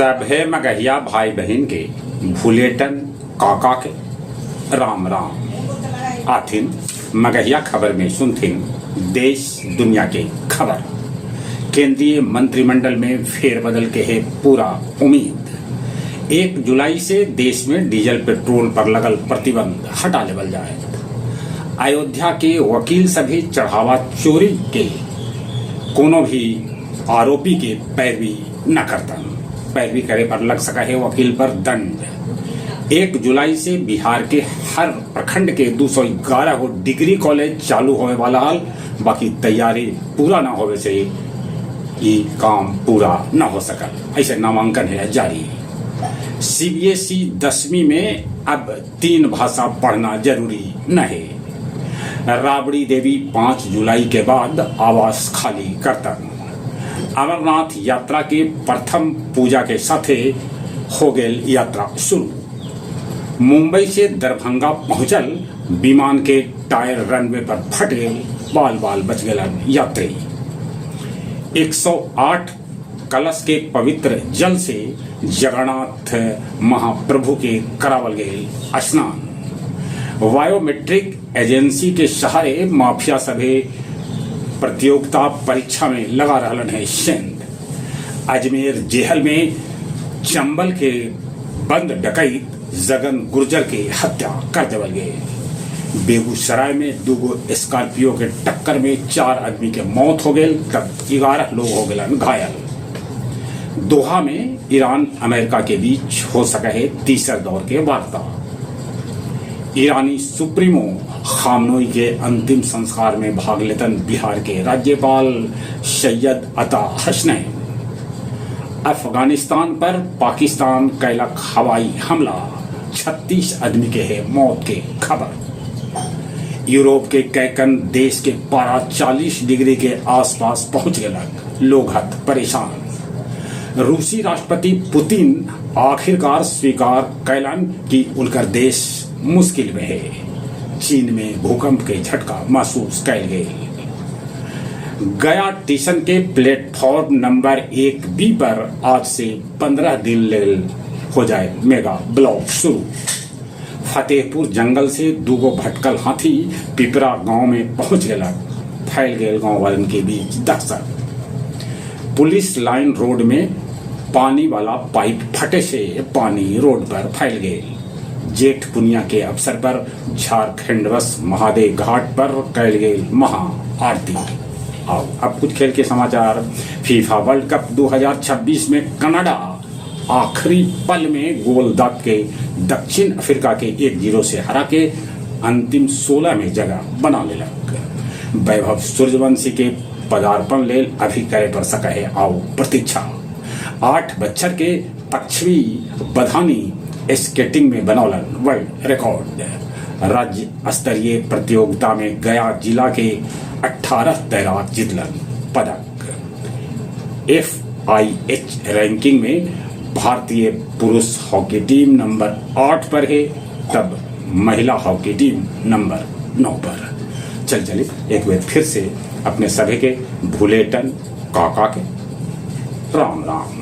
सभे मगहिया भाई बहिन के भुलेटन काका के राम राम। आथिन मगहिया खबर में सुनथिन देश दुनिया के खबर। केंद्रीय मंत्रिमंडल में फेरबदल के है पूरा उम्मीद। 1 जुलाई से देश में डीजल पेट्रोल पर लगल प्रतिबंध हटा लेवल जाए। अयोध्या के वकील सभी चढ़ावा चोरी के कोनो भी आरोपी के पैरवी न करतन। पैरवी करे पर लग सका है वकील पर दंड। 1 जुलाई से बिहार के हर प्रखंड के 211 गो डिग्री कॉलेज चालू होवे वाला हल, बाकी तैयारी पूरा न होवे से ई काम पूरा न हो सकल, ऐसे नामांकन है जारी। सीबीएसई 10वीं में अब 3 भाषा पढ़ना जरूरी न है। राबड़ी देवी 5 जुलाई के बाद आवास खाली करतन। अमरनाथ यात्रा के प्रथम पूजा के साथे हो गेल यात्रा शुरू। मुंबई से दरभंगा पहुंचल विमान के टायर रनवे पर फट गए, बाल बाल बच गए यात्री। 108 कलश के पवित्र जल से जगन्नाथ महाप्रभु के करावल गए स्नान। बायोमेट्रिक एजेंसी के सहारे माफिया सभे प्रतियोगिता परीक्षा में लगा रहलन है सेंध। अजमेर जेहल में चंबल के बंद डकैत जगन गुर्जर के हत्या कर देवल गए। बेगूसराय में 2 स्कॉर्पियो के टक्कर में 4 आदमी के मौत हो गए, तब 11 लोग हो गए घायल। दोहा में ईरान अमेरिका के बीच हो सके है तीसर दौर के वार्ता। ईरानी सुप्रीमो खामनोई के अंतिम संस्कार में भाग लेतन बिहार के राज्यपाल सैयद अता हसनैन। अफगानिस्तान पर पाकिस्तान कैलक हवाई हमला, 36 आदमी के है मौत के खबर। यूरोप के कैकन देश के पारा 40 डिग्री के आसपास पहुंच गए, लोग हत परेशान। रूसी राष्ट्रपति पुतिन आखिरकार स्वीकार कैलन कि उनकर देश मुश्किल में है। चीन में भूकंप के झटका महसूस कैल गए। गया स्टेशन के प्लेटफॉर्म नंबर 1B पर आज से 15 दिन लेल हो जाए मेगा ब्लॉक शुरू। फतेहपुर जंगल से 2 भटकल हाथी पिपरा गांव में पहुंच गया, फैल गए गांव वालन के बीच दहशत। पुलिस लाइन रोड में पानी वाला पाइप फटे से पानी रोड पर फैल गए। जेठ पुनिया के अवसर पर झारखंडवस महादेव घाट पर कैल गई महा आरती। आओ अब कुछ खेल के समाचार। फीफा वर्ल्ड कप 2026 में कनाडा आखिरी पल में गोल दाग के दक्षिण अफ्रीका के 1-0 से हरा के अंतिम 16 में जगह बना लेलक। वैभव सूर्यवंशी के पदार्पण लेल अभी करे पर सका है आओ प्रतीक्षा। 8 बच्चर के पक्षवी बधानी स्केटिंग में बनौलन वर्ल्ड रिकॉर्ड। राज्य स्तरीय प्रतियोगिता में गया जिला के 18 तैराक जीतलन पदक। FIH ranking में भारतीय पुरुष हॉकी टीम नंबर 8 पर है, तब महिला हॉकी टीम नंबर 9 पर। चल चले एक बार फिर से अपने सभी के भुलेटन काका के राम राम।